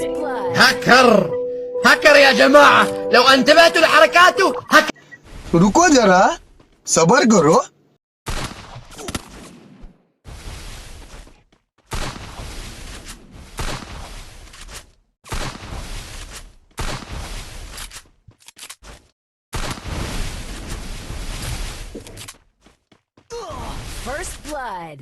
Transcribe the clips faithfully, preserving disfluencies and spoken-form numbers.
هاكر، هاكر يا جماعة، لو انتبهتوا لحركاته، هاكر. रुको जरा, सबर करो. First blood.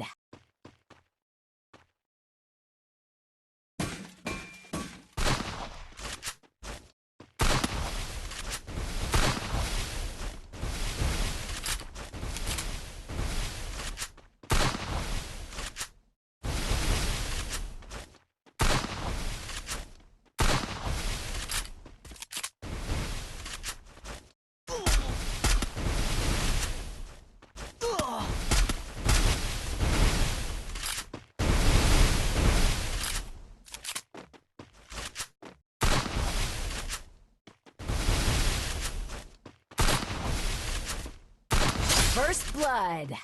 First blood.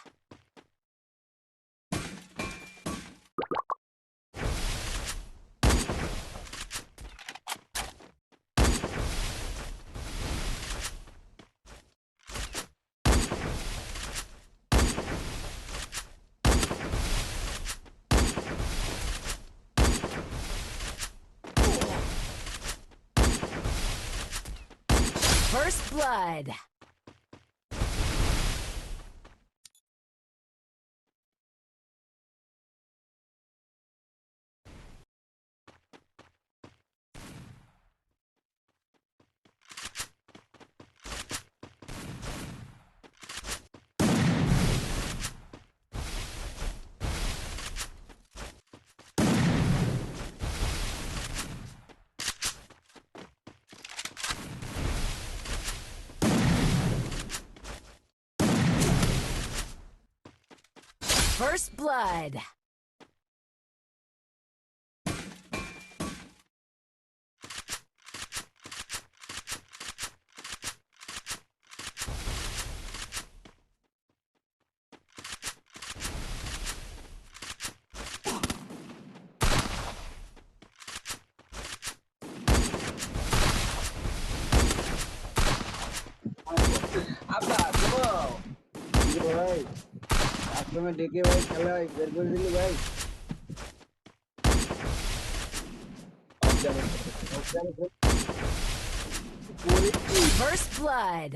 First blood. First blood. Apa, semua? Yo, bhai. Aap mein dekhe, bhai, khala, ek gargle dil, bhai. First blood.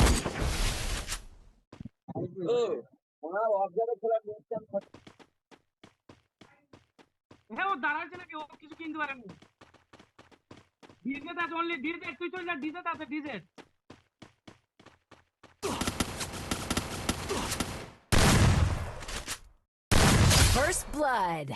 হ্যাঁ, ও দাঁড়াচ্ছে নাকি? ও কিছু কিনতে পারেনি। ডিজে আছে, only ডিজে, তুই চল যা, ডিজে আছে, ডিজে। First blood.